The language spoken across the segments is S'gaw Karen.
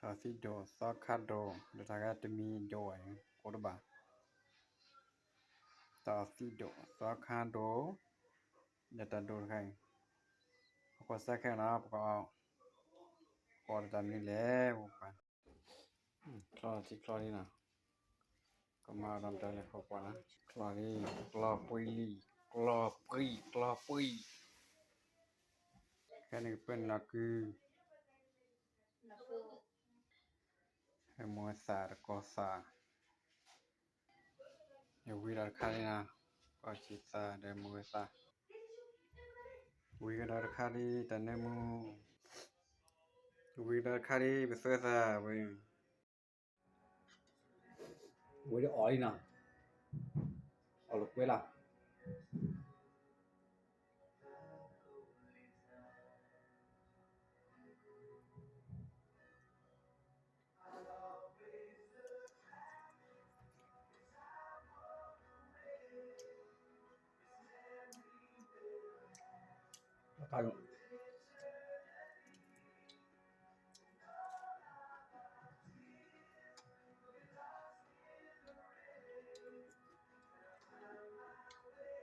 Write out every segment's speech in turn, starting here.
တၢ်သံဒိၣ်သီခါဒိၣ် ဒီးတၢ်ဂၤတမံၤဒိၣ်ဝဲ ကိးတဘၣ်. တၢ်သံဒိၣ်သီခါဒိၣ် ဒီးတၢ်ဒိၣ်တခါအံၤ ပကွၢ်စၢ်ခဲနီၤ ပကအီၣ် ကိးတၢ်မနုၤလဲၣ် ပကွၢ် ချီထံချီလံနီၤ, ကမၤဒီးတၢ်လဲၤခီကွၢ်နီၤ, ချီလံ, ကျီပှံၤလံ, ကျီပှံၤ, ကျီပှံၤ, ခဲန့ၣ်ကပၢနုာ်လီၤကု ဟဲမိၢ်သၣ်တကီၢ်သၣ်, ယဝံၤဒီးတခါလံနီၤ, ကီၢ်ဆံးသၣ်ဒီးမိၢ်သၣ်, ဝံၤကဒီးတခါလံ တၢ်နၢမူ, ဝံၤကဒီးတခါလံ ပသၢသၣ်ဝဲ, ဝဲဒၣ်အီၣ်လံန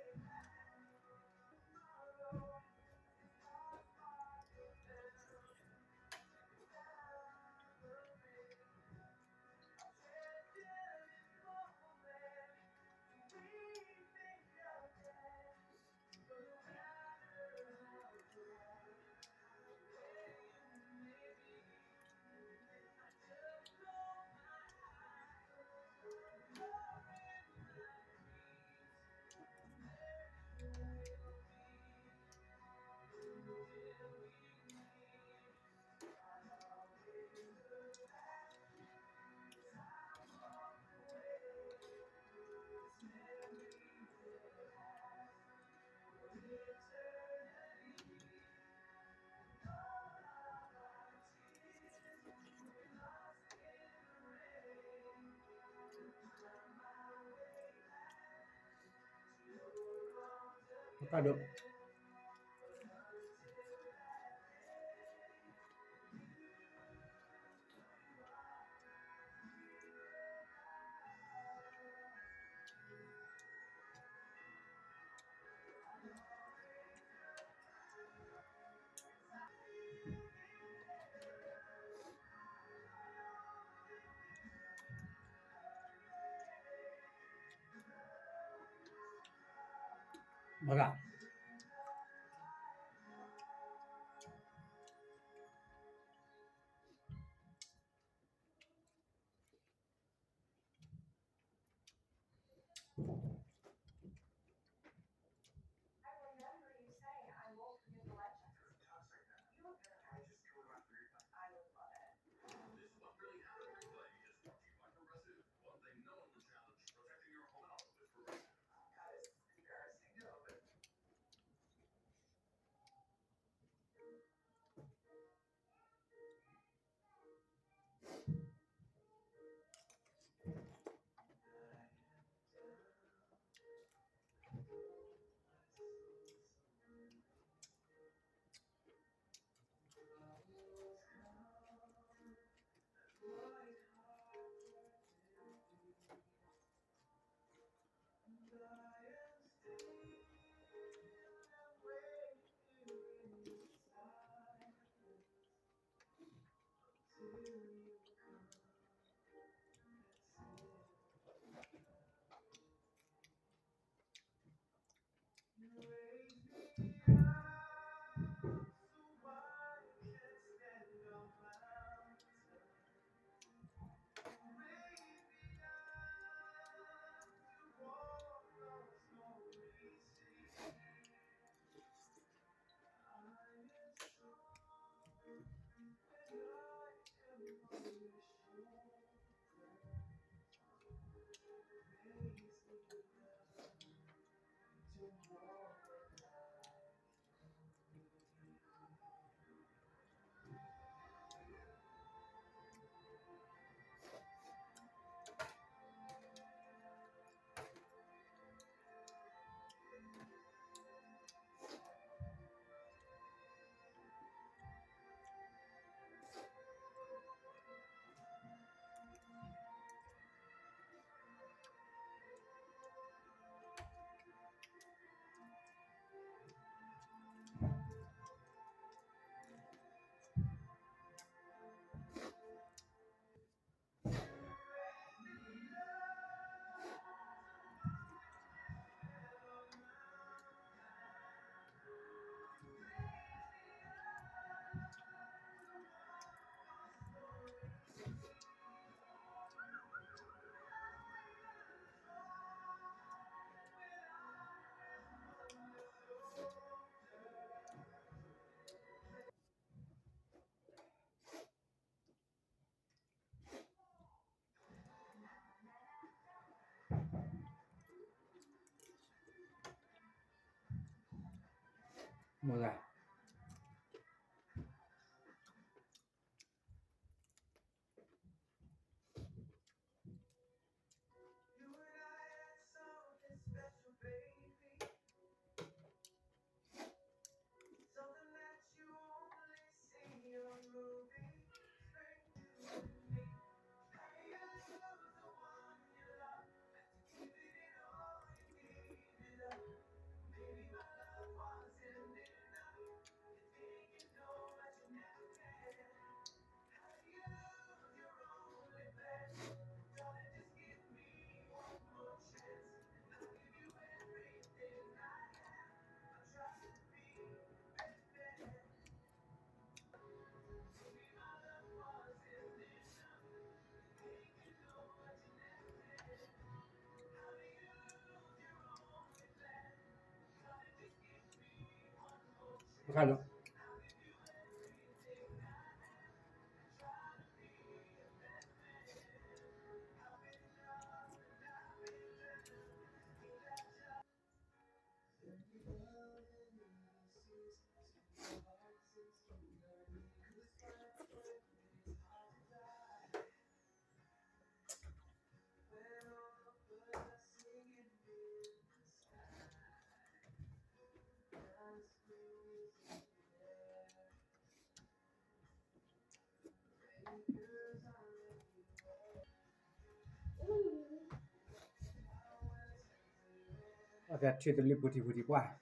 ီၤ, အီၣ်လၢကွဲလီၤ. မိၢ်ဂၤ အကထုးသလုးပူၤထံပူၤထံပှၢ်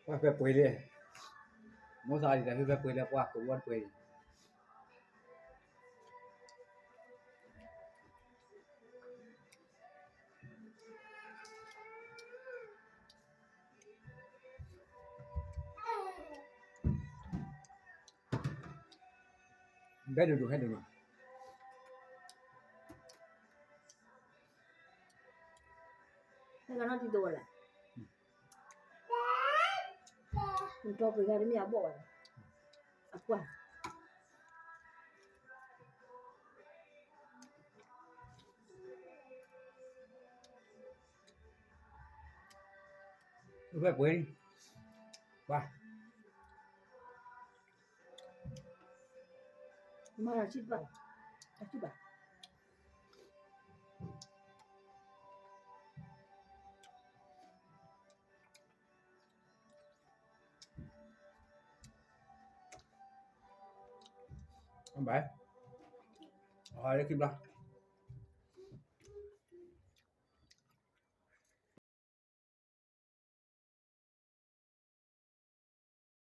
ပှၤဖဲပှ့ၤလံ, မိၢ်သးအံၤတၢ်ဟ့ၣ်ဖဲပှ့ၤ လၢပှၤကဝီၤတပှ့ၤအံၤ ဘဲဒိၣ်ဒိၣ်ဟဲဒိၣ်နီၤ, ဟဲကနီၤတံၤဒိၣ်ဝဲလဲၣ်, နတီပှ့ၤဂၤတမ့ၢ်အဘီၣ်ဝဲလဲၣ်, အကွၢ်. ဖဲပှဲၤန့ၣ်, ပှၤ, မၤလီၤဆံတဘၣ်, အဆံဘၣ်, ဘၣ်, အလၢခံဘျီ